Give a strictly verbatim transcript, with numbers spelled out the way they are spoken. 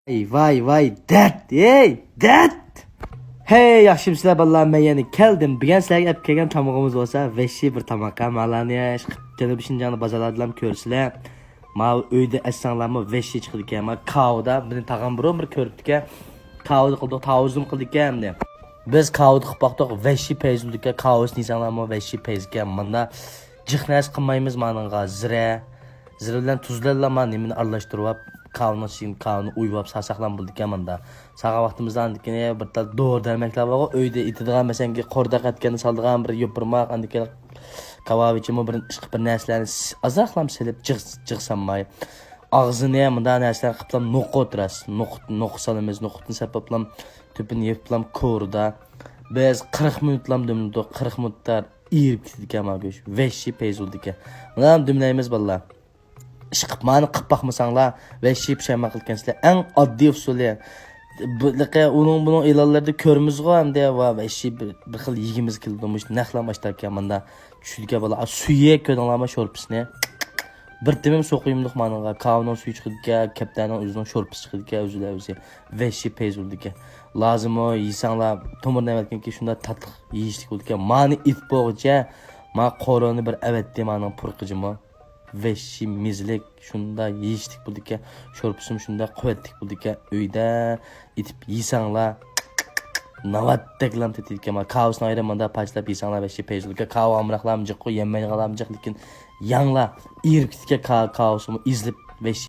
ۋاي ۋاي ۋاي، دەت، ھەي دەت. ھەي، ياخشىمۇسىلەر بالىلار؟ مەن يەنە كەلدىم. بۈگۈن سىلەرگە ئەپ كەلگەن تامىقىمىز بولسا ۋەھشىي بىر تاماق ھە. ماۋۇلارنى جەنۇبىي شىنجاڭدا بازارلاردىلا كۆرىسىلەر. ماۋۇ ئۆيدە ئەتسەڭلارمۇ ۋەھشىي چىقىدىكەن. ماۋۇ كاۋىدا بىزنى تاغام بۇرۇن بىر كۆرۈپتىكەن. كاۋىدا قىلدۇق، تاۋۇزدىمۇ قىلدىكەن ئەمدى. بىز كاۋىدا قىلىپ باقتۇق، ۋەھشىي پەيز بولىدىكەن. كاۋىسىنى يېسەڭلارمۇ ۋەھشىي پەيزكەن. ماندا جىق نەرسە قىلمايمىز مانىڭغا. زىرە، زىرە بىلەن تۇز بىلەنلا ما نېمىنى ئارىلاشتۇرۇپ، كاۋىنىڭ ئىچىگە كاۋىنى ئۇيۇۋاپ سالساقلام بولىدىكەن ماندا. سالغان ۋاقتىمىزدا ئاندىن كېيىن بىر تال دورا دەرمەكلەر بارغۇ، ئۆيدە ئېتىدىغان، مەسىلەن، قوردا قەتكەننى سالىدىغان بىر يوپۇرماق، ئاندىن كېيىن كاۋاۋىچىمۇ بىر ئىشقىلىپ بىر نەرسىلەرنى س-، ئازراقلام سېلىپ جىغ، جىغ سالماي. ئاغزىنى مۇنداق نەرسىلەر قىلىپلام نوقۇت راست. نوقۇت، نوقۇت سالىمىز، نوقۇتنى سېپىپلام تۆپىنى يېپىپلام كورىدا. بىز قىرىق مىنۇتلام دۈملىدۇق، قىرىق مىنۇتتا ئېرىپ كېتىدىكەن ما گۆش. ۋەھشىي پەيز بولىدىكەن. مانا دۈملەيمىز بالىلار. ئىشقىلىپ مانى قىلىپ باقمىساڭلار، ۋەھشىي پۇشايمان قىلىدىكەنسىلەر. ئەڭ ئاددىي ئۇسۇلى. بۇ، لېكىن ئۇنىڭ بۇنىڭ ئېلانلىرىدا كۆرىمىزغۇ ئەمدى، ۋا ۋەھشىي بىر، بىر خىل يېگۈمىز كېلىدۇ، مۇشۇ نەقلام ئاشتاركەن ماندا. چۈشىدىكەن بالا، ئا، سۈيى كۆردۈڭلارمۇ شورپىسىنى؟ بىر تېمىم سۇ قۇيمىدۇق مانىڭغا. كاۋىنىڭ سۈيى چىقىدىكەن، كەپتەرنىڭ ئۆزىنىڭ شورپىسى چىقىدىكەن، ئۆزىلا ئۆزى. ۋەھشىي پەيز بولىدىكەن. لازىمۇ يېسەڭلار، تومۇر نەۋەتكەنكى شۇنداق تاتلىق يېيىشلىك بولىدىكەن. مانى ئېتىپ بولغۇچە، ما قورۇنى بىر ئەۋەتتى مانىڭ پۇرىقىجىمۇ. ۋەھشىي مېزىلىك، شۇنداق يېيىشلىك بولىدىكەن. شورپىسىمۇ شۇنداق قۇۋۋەتلىك بولىدىكەن. ئۆيدە ئېتىپ يېسەڭلار، ناۋاتتەكلام تېتىيدىكەن. ما كاۋىسىنى ئايرىم ماندا پاچىلاپ يېسەڭلار، ۋەھشىي پەيز بولىدىكەن. كاۋا ئامراقلارمۇ جىققۇ، يەممەيدىغانلارمۇ جىق، لېكىن يەڭلار، ئېرىپ كېتىدىكەن كا-، كاۋىسىمۇ ئېزىلىپ، ۋەھشىي.